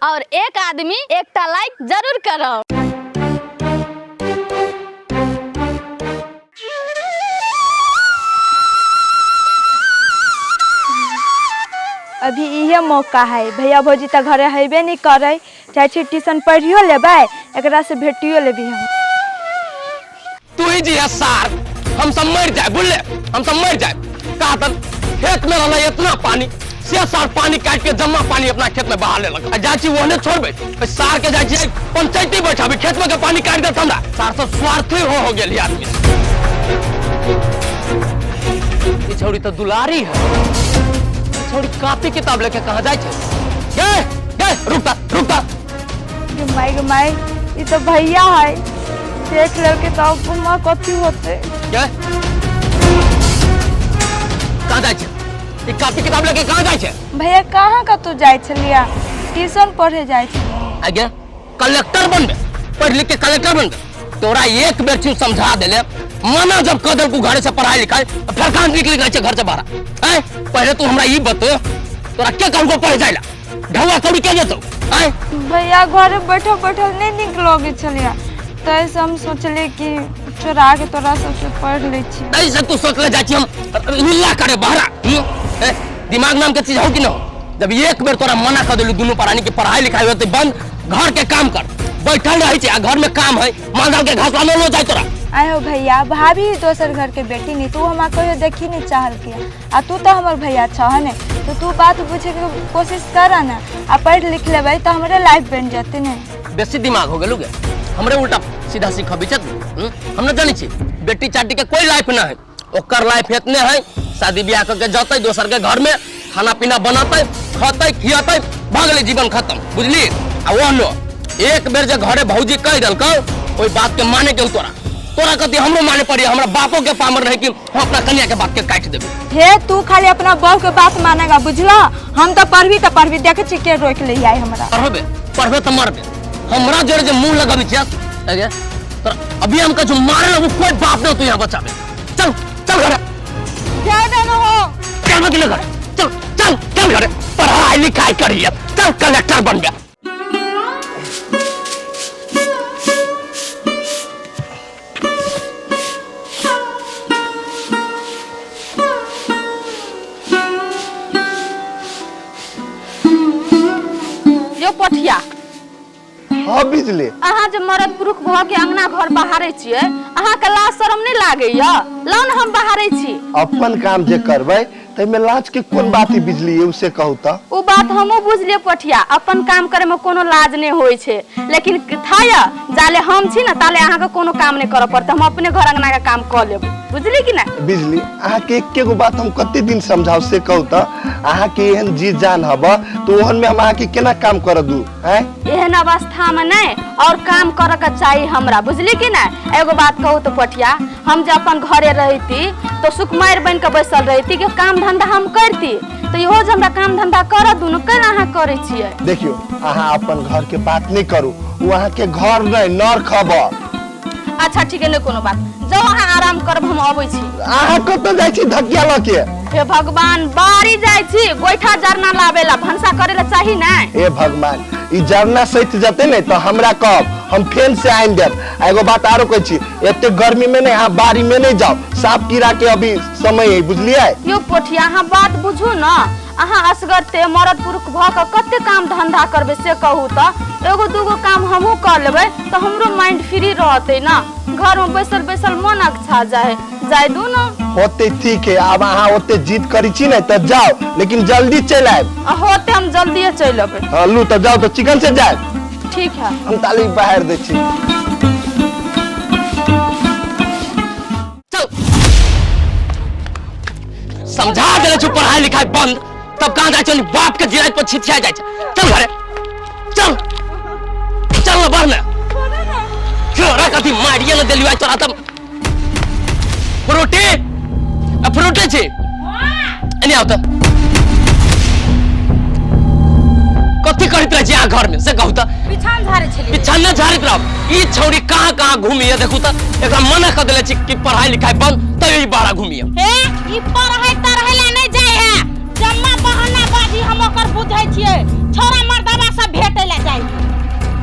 और एक आदमी एकटा लाइक जरूर करब। अभी इहे मौका है, भैया भौजी तऽ घरे हेबे नहीं करे, चाहे छी ट्यूशन पढ़ियो लेबै, एकरा से भेटियो लेबी हम। तू ही जी है सार, हम सब मर जाए, बुझले, हम सब मर जाए। कहा तन खेत में रहला इतना पानी, से सार पानी काट के जमा पानी अपना खेत में बहा लेलक। आ जाइ छी ओहने छोड़बै, ओहि सार के जाइ छी पंचायती बैठाबी, खेत में के पानी काट देत हमरा। सार सब स्वार्थी हो गेल ही आदमी। ई छौड़ी तो दुलारी है, ई छौड़ी कॉपी किताब लेके कहाँ जाइ छै? गे गे रुकता रुकता। गे माय गे माय, ई तो भैया है, देख लेलके तो अब माँ कथी होते। गे कहाँ जाइ छै? ई कॉपी किताब लेके कहाँ जाइ छै? भैया कहाँ कतौ जाइ छलिया, ट्यूशन पढ़े जाइ छलिया। आगे कलेक्टर बनबे, पढ़ लिख के कलेक्टर बनबे। तोरा एक बेर चीज समझा देले, मना जब कह देलकू घरे से पढ़ाई लिखाई, फिर कहाँ निकल गए घर से बाहर? हैं? पहले तू हमरा ई बतो, तोरा के कहलको पढ़े जाइला? ढौआ कौड़ी के जेतौ? हैं? भैया घरे बैठल बैठल नहीं निक लगे छलिया, तै से हम सोचलिए कि चोरा के तोरा सबसे पढ़ लै छी। तै से तू सोचले जाइ छी हम लीला करे बाहरा? ए, दिमाग नाम के चीज हो कि न हो? जब एक बेर तोरा मना कर देलू दुनू प्राणी के पढ़ाई लिखाई होते बंद, घर के काम कर, बैठल रहे छी आ घर में काम है, माल के घास लानो लो जाय तोरा। आय हो भैया, भाभी दोसर घर के बेटी नहीं, तू हमरा कहियो देखी नहीं चाहल किया, आ तू तो हमर भैया छह ने, तो तू बात बुझे के कोशिश कर ना, आ पढ़ लिख लेबै तो हमरे लाइफ बन जते ने। बेसी दिमाग हो गेलू गे, हमरे उल्टा सीधा सीखबी छत। हम न जानै छी बेटी चाटी के कोई लाइफ ना है, ओकर लाइफ एतने है, शादी ब्याह करके जतै दोसर के घर में खाना पीना बनतै खतै खियतै, भऽ गेलै जीवन खत्म, बुझली? आ ओहनो एक बेर जे घरे भौजी कहि देलकौ ओहि बात के माने के तोरा, तोरा कथी हमरो माने पड़ी, हमरा बापो के पामर रहे कि हम अपना कन्या के बात के काटि देबै। हे तू खाली अपना बहू के बात मानेगा बुझला, हम तो पढ़बी तो पढ़बी, देखे छी के रोक ले आई हमरा। पढ़बे पढ़बे तो मरबे, हमरा जोड़े जे मुंह लगबी छियै अगे तोरा अभी हम कछु मारे लगू, कोई बाप नहीं तू यहाँ बचाबे। चल चल घरे। जाय दे न हो। चल बकले घरे, चल चल चल घरे, पढ़ाई लिखाई करिए, चल कलेक्टर बन गया। यो पठिया। हाँ बिजली। अहाँ जे मरद पुरुख भऽ के अंगना घर बहारै छियै, अहाँ के लाज शरम नहि लागैया? लाउ ने हम बहारै छी। अपन काम जे करबै ताहिमे लाज के कोन बात है बिजली, ये उसे कहू त। ओ बात हमहूँ बुझलियै पठिया, अपन काम करे में कोनो लाज नहि होइ छै, लेकिन था या जाले हम छी ने ताले अहाँके कोनो काम नहि करऽ पड़तै, हम अपने घर अंगना के काम कऽ लेब, बुझली कि नहि? बिजली अहाँ के एके गो बात हम कते दिन समझाउ से कहू त, अहाँ के एहन जी जान हब तो ओहन में हम अहाँ के केना काम कर दू? हैं? एहन अवस्था में नहीं और काम करे के चाहिए हमरा, बुझली कि नहीं? एगो बात कहू तो पठिया, हम जब अपन घरे रहती तो सुकुमार बन के बैसल रहती कि काम धंधा हम करती, तो इहो जे हमरा काम धंधा कर दू न, केना अहाँ करै छियै? देखियो अहाँ अपन घर के बात नहीं करू, वो अहाँ के घर नहीं नर्क हब। अच्छा ठीक है, नहीं कोनो बात, जाओ अहाँ आराम करब, हम अबै छी। अहाँ कतऽ जाइ छी धकिया लऽ के? हे भगवान, बाड़ी जाइ छी गोइठा जरना लाबे ला, भनसा करे ला चाही ना। हे भगवान, ई जरना सैत जते ने तो हमरा कहब, हम फेन से आनि देब। आ एगो बात आरो कहै छी, एते गर्मी में नहीं अहाँ बाड़ी में नहीं जाओ, सांप कीड़ा के अभी समय है, बुझलियै? यो पोठिया अहाँ बात बुझू ना, अहाँ असगर ते मरद पुरुख भऽ कऽ कते काम धंधा करबै से कहू तऽ, एगो दूगो काम हमहूँ कऽ लेबै तऽ हमरो माइंड फ्री रहतै ना, घर में बैसल बैसल मन अकछा जाए, जाय दू ना। होते ठीक है, आब अहाँ ओते जिद करै छी ने तऽ जाओ, लेकिन जल्दी चलि आयब। आ होते हम जल्दिए चलि अबै। हाँ लू तऽ जाओ तऽ चिकन से जायब। ठीक है। हम ताली बाहर दै छी। चल समझा देले छु पढ़ाई लिखाई बंद, तब कहाँ जाइ छौ? बाप के जिराइत पर छिछिया जाइ छै। चल घरे चल, चल ना बढ़ ने। छोरा कथी मारिए न देलियो तोरा तब। फ्रूटी, आ फ्रूटी छी एने आउ त। कथी करैत रहै छी अहाँ घर में से कहू त? बिछान झाड़ै छलियै। बिछान न झाड़ैत रहब। ई छौड़ी कहाँ कहाँ घूमिए देखू त, एकरा मना कर देले छी कि पढ़ाई लिखाई बंद, तैयो ई बाहर घूमिए। हे ई पढ़ाई तढ़ाई ला नहीं जाय है, जम्मा बहाना बाजी हम ओकर बुझै छियै, छोरा मर्दवा सब भेटै ला।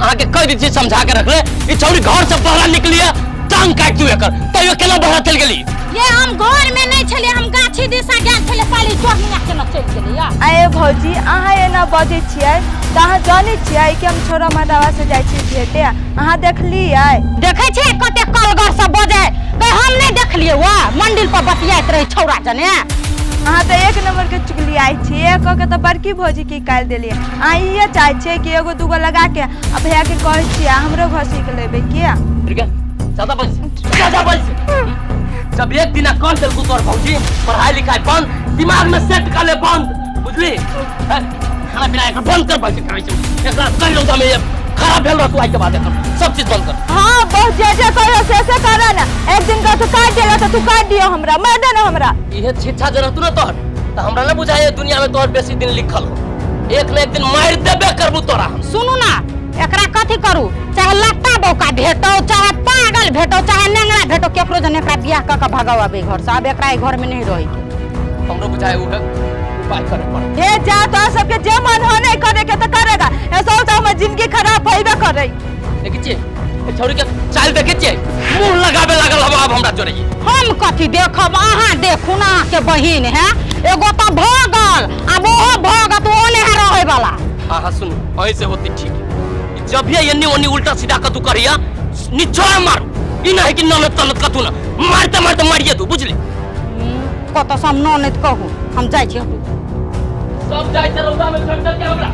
अहाँ के कह दै छी समझा के रखले ई छौरी घर से बाहर निकलिए टांग काटि दू एकर तैयो केना बाहर चलि गेली। ये हम घर में नहीं छलिए, हम गाछी दिशा गेल छलिए, पाली चोरनिया केना चलि गेलिए। आए भौजी अहाँ एना बजै छियै तऽ अहाँ जानै छियै कि हम छोरा मर्दावा से जाइ छी भेटे, अहाँ देखलियै? देखै छियै कते कलगर सब बजै, कहे हम नहीं देखलियै, वाह मंदिर पर बतियाइत रही छौड़ा जने। अहाँ तऽ एक नंबर के चुगलियाइ छियै, कह के तऽ बड़की भौजी के निकालि देलियै। अहाँ इहे चाहै छियै कि एगो दूगो लगा के आ भैया के कहै छियै आ हमरो घर सीख लेबै किया? ठीक है ज्यादा बज ज्यादा बज। जब एक दिन कह देलकू तोर भौजी पढ़ाई लिखाई बंद, दिमाग में सेट कर ले बंद, बुझली? खाना पीना एकर बंद कर भौजी, खाइ छै एकरा कहि लौ तऽ खराब भेल रहतू, आइ के बाद एकर सब चीज बंद कर। हाँ बहुत जे जे कहियो से से कर ना, एक दिन का तू काट देला तो तू काट दियो हमरा, मार दे ना हमरा। इहे शिक्षा जे रहतू ना तोहर तऽ हमरा ना बुझाइए दुनिया में तोहर बेसी दिन लिखल हो, एक न एक दिन मारि देबे करबू तोरा हम। सुनू ना एकरा कथी करू, चाहे लत्ता बौका भेटो, चाहे पागल भेटो, चाहे नेंगरा भेटो, केकरो जन एकरा बियाह कऽ के भगाओ अबे घर से, अब एकरा ई घर में नहीं रहे के। हमरो बुझाए उहे उपाय करे पड़त। हे जा तो सबके जे मन हो नहीं करे के तो करेगा, ऐसा तो हमर जिंदगी खराब होइबे करे। देखै छियै ए छौरी के चाल देखै छियै, मुंह लगाबे लागल हम आब हमरा जोरे। हम कथी देखब, अहाँ देखू ना अहाँके बहिन है, एगो तऽ भऽ गेल आब ओहो भऽ गेल तऽ ओ नहि है रहै वाला। अहाँ सुनू अहीं से होती ठीक है, जब भी एन्नी ओन्नी उल्टा सीधा कतू करिया निचोड़ा मारू, ई नहीं कि ननद तनद कतू ना मारते मारते मारिए तू, बुझली? कतऽ से हम ननद कहू, हम जाइ छी। सब जाइ छै रौदा में चढ़ चढ़ के हमरा।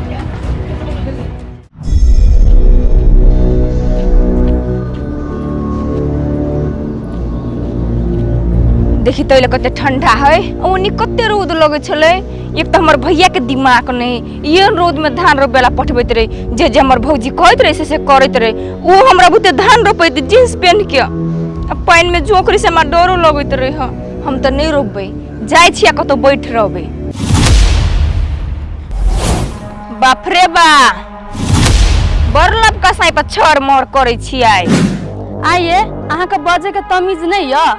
देखी तो कते ठंडा है, ओनी कते रौद लगै छलै। एक तऽ हमर भैया के दिमाग नहीं, ये रौद में धान रोपेला पठबैत रहे, जे जे हमर भौजी कहैत रहे से से करैत रहे। ओ हमरा बुते धान रोपैत जींस पहन के, आ पानि में झोंकरी से हमरा डरो लगैत रहे। हम तऽ नहीं रोपबै, जाइ छियै कतौ बैठ रहबै। बाप रे बा, बड़ लबका साइ पर छर मर करै छियै। आइए अहाँके बजै के तमीज नहीं यऽ,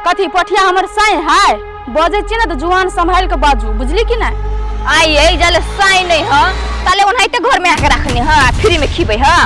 कथी पठिया हमर साइ है, बजै छियै ने तऽ जुआन सम्हालि के बाजू, बुझली कि नहि? आइए जाले साइ नहीं ह ताले ओनाहिते घर में आके रखने ह, फ्री में खिबै ह।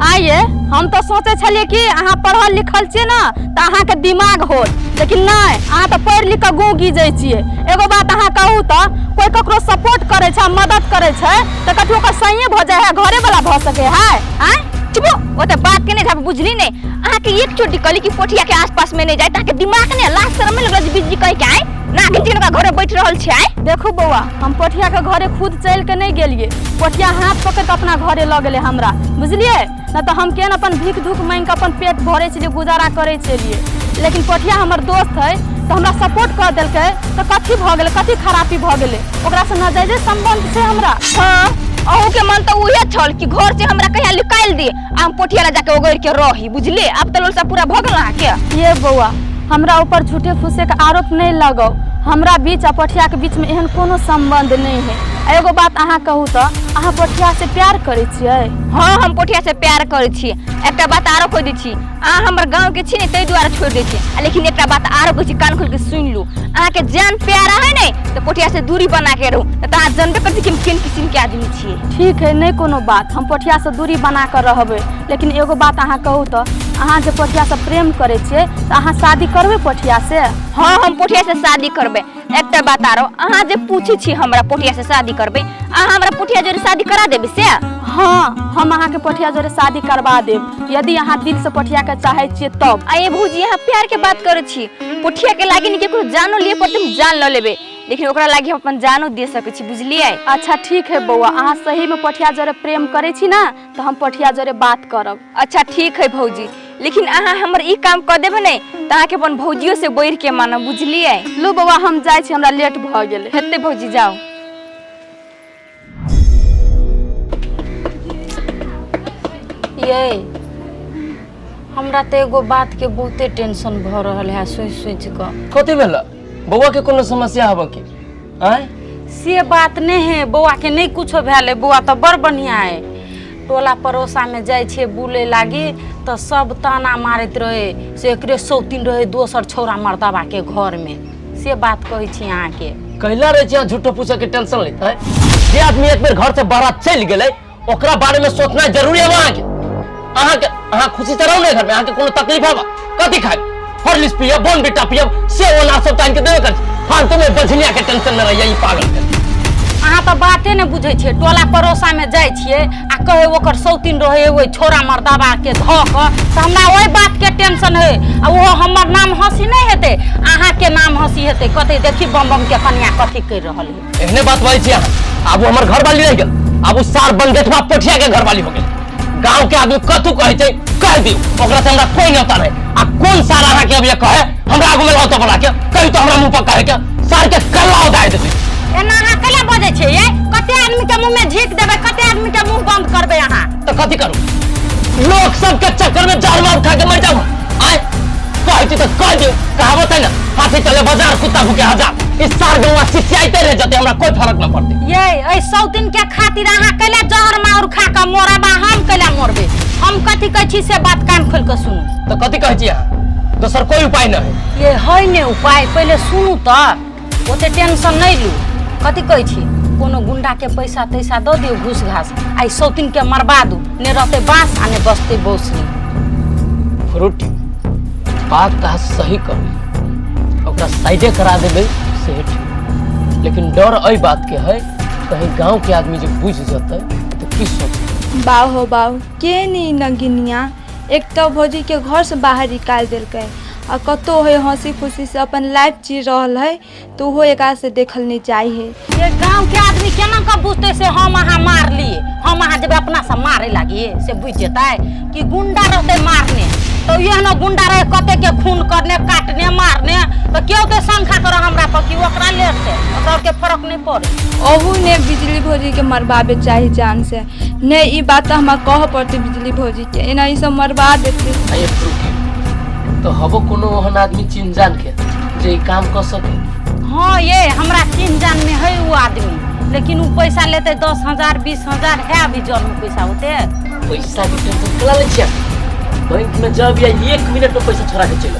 आइए हम तऽ सोचै छलियै कि अहाँ पढ़ल लिखल छियै ने तऽ अहाँके दिमाग होत, लेकिन नहि, अहाँ तऽ पढ़ि लिख कऽ गूँ गीजै छियै। एगो बात अहाँ कहू तऽ कोइ ककरो सपोर्ट करै छै मदद करै छै तऽ कथी ओकर साइए भऽ जाइ है, घरे वाला भऽ सकै है? आँय चुपो, ओते बात के नहीं झाप, बुझली नहीं? अहाँ के एक चोटी कहली कि पोठिया के आसपास में नहीं जाए, ताके दिमाग ने लास्ट शर्म में लगल बिजली कहि के आए नागिन जिनका घरे बैठ रहल छै। आए देखू बौआ, हम पोठिया के घरे खुद चलि के नहीं गेलिए, पोठिया हाथ पकड़ के अपना घरे लऽ गेलै हमरा, बुझलिए? न तऽ हम केहन अपन भीख धूख मांगि के अपन पेट भरै छलियै, गुजारा करै छलियै, लेकिन पोठिया हमर दोस्त है तऽ हमरा सपोर्ट कऽ देलकै, तऽ कथी भऽ गेलै, कथी खराबी भऽ गेलै? ओकरासँ नाजायजे सम्बन्ध छै हमरा। हाँ अहू के मन तऽ उहे छल कि घर से हमरा कहिया निकालि दे आ हम पोठिया ला जाके ओगरि के रही, बुझलिए? आब तऽ लोलसा पूरा भऽ गेल अहाँके। ये बौआ, हमरा ऊपर झूठे फूसे के आरोप नहीं लगाओ, हमरा बीच आ पोठिया के बीच में एहन कोनो संबंध नहीं है। एगो बात अहाँ कहू तऽ अहाँ पोठिया से प्यार करै छियै? हाँ हम पोठिया से प्यार करै छी। एकटा बात आरो कहि दै छी, अहाँ हमर गाँव के छी ने ताहि दुआरे छोड़ि दै छी, लेकिन एकटा बात आरो कहै छी, कान खोलि के सुनि लू, अहाँके जान प्यारा है ने तऽ पोठिया से दूरी बना के रहू, तऽ अहाँ जानबे करै छी कि हम केहन किस्म के आदमी छियै। ठीक है, नहीं कोनो बात, हम पोठिया से दूरी बना के रहबै, लेकिन एगो बात अहाँ कहू तऽ अहाँ जे पोठिया से प्रेम करै छियै तऽ अहाँ शादी करबै पोठिया से? हाँ हम पोठिया से शादी करबै। एकटा बात आरो, अहाँ जे पूछै छी हमरा पोठिया से शादी करबै, अहाँ हमरा पोठिया जोड़े शादी करा देबै से? हाँ हम अहाँके पोठिया जोड़े शादी करवा देब, यदि अहाँ दिल से पोठिया के चाहै छियै तब। आये भौजी अहाँ प्यार के बात करै छी, पोठिया के लागी ने केकरो जानो लिए पड़तै हम जान लऽ लेबै, लेकिन ओकरा लागी हम अपन जानो दे सकै छी, बुझलियै? अच्छा ठीक है बौआ, अहाँ सही में पोठिया जोड़े प्रेम करै छी ना तऽ हम पोठिया जोड़े बात करब। अच्छा ठीक है भौजी, लेकिन अहाँ हमर ई काम कऽ देबै ने तऽ अहाँके अपन भौजियो से बढ़ि के मानब, बुझलियै? लू बौआ हम जाइ छी, हमरा लेट भऽ गेलै। हेतै भौजी जाउ। ये हमरा तऽ एगो बात के बहुते टेंशन भऽ रहल है सोचि सोचि कऽ। कथी भेल बौआ के? कोनो समस्या हबऽ की? आँय से बात नहीं है, बौआ के नहीं कुछो भेल है, बौआ तऽ बड़ बढ़िया है। टोला पड़ोसा में जाइ छियै बुले लागी तऽ सब ताना मारैत रहे से एकरे सौतीन रहे दोसर छौड़ा मर्दाबा के घर में, से बात कहै छी अहाँके। कहला रहे छी अहाँ झूठो पूछे के टेंशन लेत है, जे आदमी एक बेर घर से बाहर चलि गेलै ओकरा बारे में सोचना जरूरी है अहाँके। अहाँ के अहाँ खुशी से रहू ने घर में, अहाँ के कोनो तकलीफ हवा कथी खाए? हॉर्लिक्स पियब, बोनविटा पियब, से ओना सब टाइम के देबे कर, फालतू में बझनिया के टेंशन में रहिए ई पागल के। अहाँ तऽ बाते नहि बुझै छियै। टोला पड़ोसामे जाइ छियै आ कहै ओकर सौतीन रहै ओहि छोरा मर्दाबा के धऽ कऽ, तऽ हमरा ओहि बातके टेंशन है। आ ओहो हमर नाम हँसी नहि हेतै, अहाँके नाम हँसी हेतै। कतै देखी बम बम के कनिया कथी करि रहल है। एहने बात बाजै छी अहाँ। आब ओ हमर घरवाली रहि गेल, आब ओ सार बनगेठवा पोठिया के घरवाली हो गेल। गांव के आदमी कथू कहै छै कह दियौ, ओकरा से हमरा कोई न्योता नहीं। आ कोन सार अहाँ के अब ये कहे हमरा आगू में लाओ तो बोला के कही तो हमरा मुंह पर कहे के सार के कल्ला उधाय देबै। एना अहाँ कैला बजै छियै ये? कते आदमी के मुंह में झीक देबै, कते आदमी के मुंह बंद करबै अहाँ? तो कथी करू, लोग सबके चक्कर में जाल मार खा के मर जाऊ? आय कहै छी तो कह दियौ, कहावत है ना, हाथी चले बाजार कुत्ता भूखे हजार। इस सार गौवा चिचियाइते रह जते, हमरा कोई फर्क न पड़ते। ये एहि सौतीन के खातिर अहाँ कैला जहर माउर खा के मरब आ हम कैला मरबै? हम कथी कहै छी से बात कान खोलि के सुनू। तो कथी कहै छी अहाँ? दोसर कोई उपाय न है? ये है ने उपाय, पहिले सुनू तऽ, ओते टेंशन नहि लू। कथी कहै छी, कोनो गुंडा के पैसा तैसा दऽ दियौ घूस घास, आ ई सौतीन के मरबा दू, ने रहतै बाँस आ ने बसतै बौसनी। फ्रूटी बात कहा सही कहली, ओकरा साइडे करा देबै से ठीक, लेकिन डर एहि बात के है कहीं गांव के आदमी जे बुझ जतै तो की सोचतै। बाऊ हो बाऊ, के नी नगिनिया एक तो भौजी के घर से बाहर निकाल देलकै आ कतौ है हंसी खुशी से अपन लाइफ जी रहल है, तो ओहो एकरा से देखल नहीं चाहिए। ये गांव के आदमी केना के बुझतै से हम अहाँ मारली, हम अहाँ जेबै अपना से मारे लागी से बुझि जेतै कि गुंडा रहतै मारने, तो एहनो गुंडा रहे कते के खून करने काटने मारने, तो केओ ते शंका कर हमरा पर कि ओकरा लेते, ओकरा के फर्क नहीं पड़े। ओहू ने बिजली भौजी के मरबाबे चाही जान से, ने ई बात तो हमरा कह पड़तै बिजली भौजी के, एना ई सब मरबा देतै। आ ये फ्रूटी तो हबो कोनो ओहन आदमी चिन्ह जान के जे ई काम कर सके? हाँ ये हमरा चिन्ह जान में है वो आदमी, लेकिन वो पैसा लेते 10,000 20,000 है अभी जन में पैसा होते। पैसा के टेंशन कला ले छिया, बैंक में जब या 1 मिनट में पैसा छोड़ा के चलो।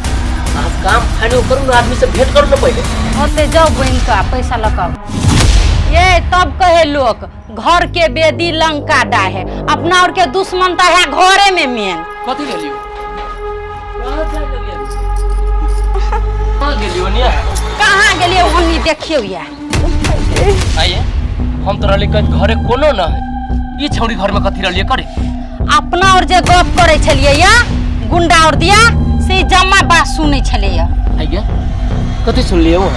आप काम फाइनल करू ना, आदमी से भेंट करू ना पहले। होते जाओ बैंक का पैसा लगाओ। ये तब कहे लोग घर के बेदी लंका डाहे, अपना और के दुश्मन तो है घरे में मेन। कथी गेलियो? कहाँ गेलियो निया? कहाँ गेलियो हमनी देखियो या। आइए हम तो रहली कहीं घरे कोनो ना है, ई छौड़ी घर में कथी रहलिए करे? अपना और जे गप करे छलिए या गुंडा और दिया से जमा बात सुनै छलिए या। आइए कथी सुनलिए वो?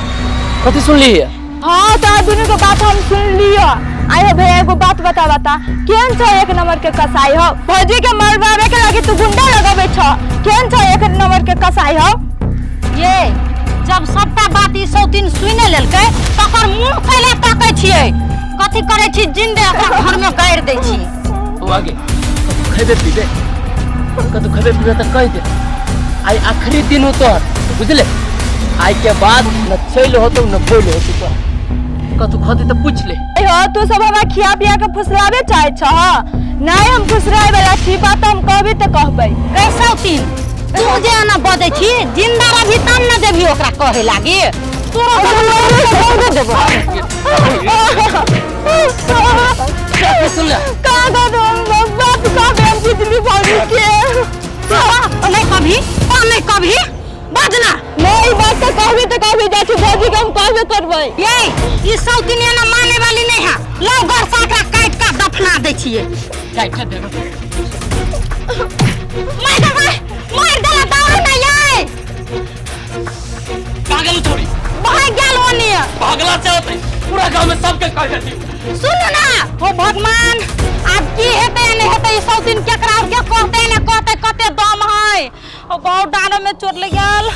कथी सुनलिए? हाँ तो दुनू के बात हम सुन लियो। आयो भैया एगो बात बता बता, केहन छौ एक नंबर के कसाई हो? भौजी के मरबावे के लागी तू गुंडा लगाबै छौ, केहन छौ एक नंबर के कसाई हो? ये जब सबटा बात ई सौतीन सुने लेलकै तकर मुंह कैला ताकै छियै, कथी करै छी जिंदे ओकरा घर में गाड़ि दै छी। ओ आगे कतौ खैबे पीबे, कतौ खैबे पीबे तऽ कहि दे, आइ आखिरी दिन हो तोहर, बुझले? आइ के बाद न चलि होतौ न बोलि होतौ तोहर, कतौ खती तऽ पूछ ले। हो तू सब हमरा खिया पिया के फुसलाबे चाहे छह? नहीं हम फुसलाए वाला छी, बात हम कहबे तऽ कहबै। गै सौतीन तू जे एना बजै छी जिंदा रही तब न देबही ओकरा कहे लागी, तोरा देबो। सुन ले का करू बात कहबै हम बिजली भौजी के। नहीं कभी नहीं कभी बजना नहीं, बात तो कहबे तो कहबे जाइ छी भौजी के हम कहबे करबै। ये ई सौतीन एना माने वाली नहीं है, लो घर से एकरा काटि के दफना दै छियै। काटि देबै। मार देबै, मार देला दारू ना ये। पागल छोड़ी भाग गेल ओनी। पागला से होतै पूरा गांव में सबके कह देती। सुन ना हो भगवान, आब की हेतै नहीं हेतै ई सौतीन केकरा और के कहतै ना कहतै, कते दम है। ओ बहुत डाँडो में चोट लग गेल।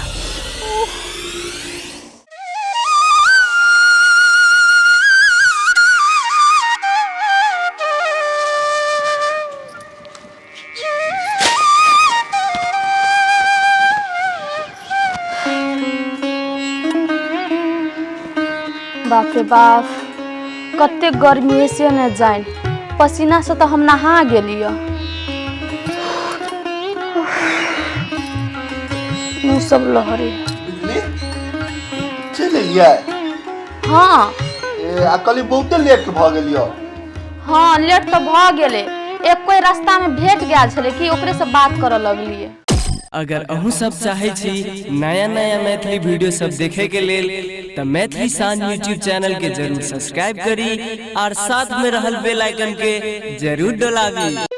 बाप रे बाप कते गर्मी है से न जान, पसीना से तो हम नहा गेलियो, मुँह सब लहरे। बिजली चलि एलियै? हाँ। ए आ कहली बहुते लेट भऽ गेलियो। हाँ लेट तो भऽ गेलै, एक कोई रास्ता में भेट गेल छलै कि ओकरे से बात करऽ लगलियै। अगर अहूँ सब चाहै छी नया नया मैथिली वीडियो सब देखे के लेल तऽ मैथिली शान यूट्यूब चैनल के जरूर सब्सक्राइब करी और साथ में रहल बेल आइकन के जरूर डोलाबी।